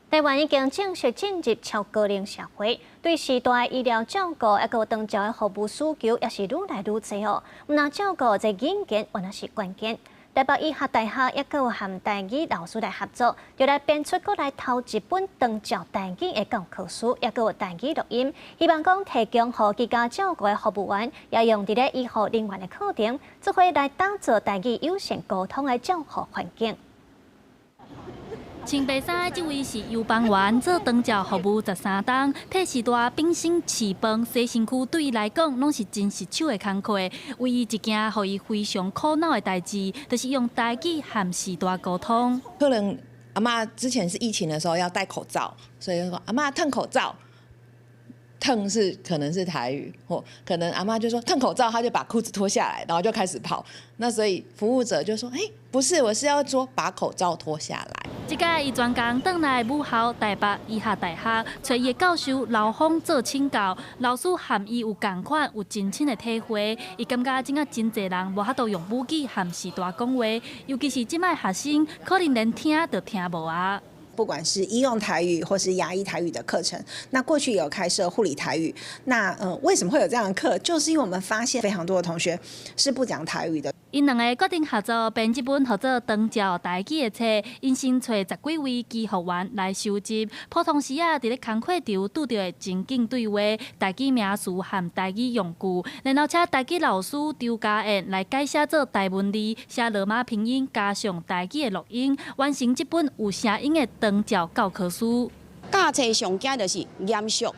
台灣已經正式進入超高齡社會，對序大醫療照顧抑閣有長照的服務需求也是愈來愈濟哦。毋但照顧這硬件，原來是關鍵。台北醫學大學抑閣有和台語老師來合作，就來編出閣來頭一本長照台語的教科書，抑閣有台語錄音，希望講提供予居家照顧的服務員，也用佇咧醫護人員的課程，做伙來打造台語友善溝通的照護環境。穿白衫的這位是游邦元，做長照服務13冬，替序大反身飼飯、洗身軀，對伊來講攏是真實手的工課。唯一一件予伊非常苦惱的代誌，就是用台語和序大溝通。可能阿嬤之前是疫情的時候要戴口罩，所以說阿嬤褪口罩，褪是可能是台語，或可能阿嬤就說褪口罩，他就把褲子脫下來，然後就開始跑。那所以服務者就說：欸，不是，我是要說把口罩脫下來。這擺伊專工轉來母校台北醫學大學，揣伊的教授劉峰做請教。老師和伊有仝款，有真深的體會。伊感覺這馬真濟人無法度用母語和序大講話，尤其是這擺學生，可能連聽都聽無啊。不管是醫用台語或是牙醫台語的課程，那過去有開設護理台語。那為什麼會有這樣的課？就是因為我們發現非常多的同學是不講台語的。𪜶兩個決定合作編這本號做長照台語的冊，𪜶先揣十幾位居服員來收集。普通時啊，佇咧工課場拄著的情景對話、台語名詞和台語用具，然後請台語老師張家燕來改寫做台文字，寫羅馬拼音，加上台語的錄音，完成這本有聲音的長照教科書。教冊上驚就是嚴肅、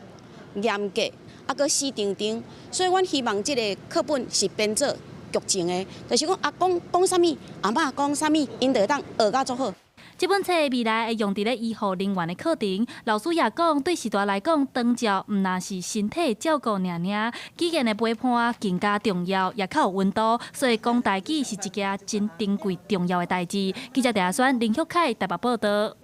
嚴格，啊，閣死釘釘，所以阮希望這個課本是編做劇情的，就是講阿公講啥物，阿嬤講啥物，𪜶就會當學甲足好。這本冊未來會用佇咧醫護人員的課程。老師也講，對序大來講，長照毋但是身體照顧爾爾，語言的陪伴更加重要，也較有溫度。所以講台語是一件真珍貴重要的代誌。記者鄭阿選、林旭凱台北報道。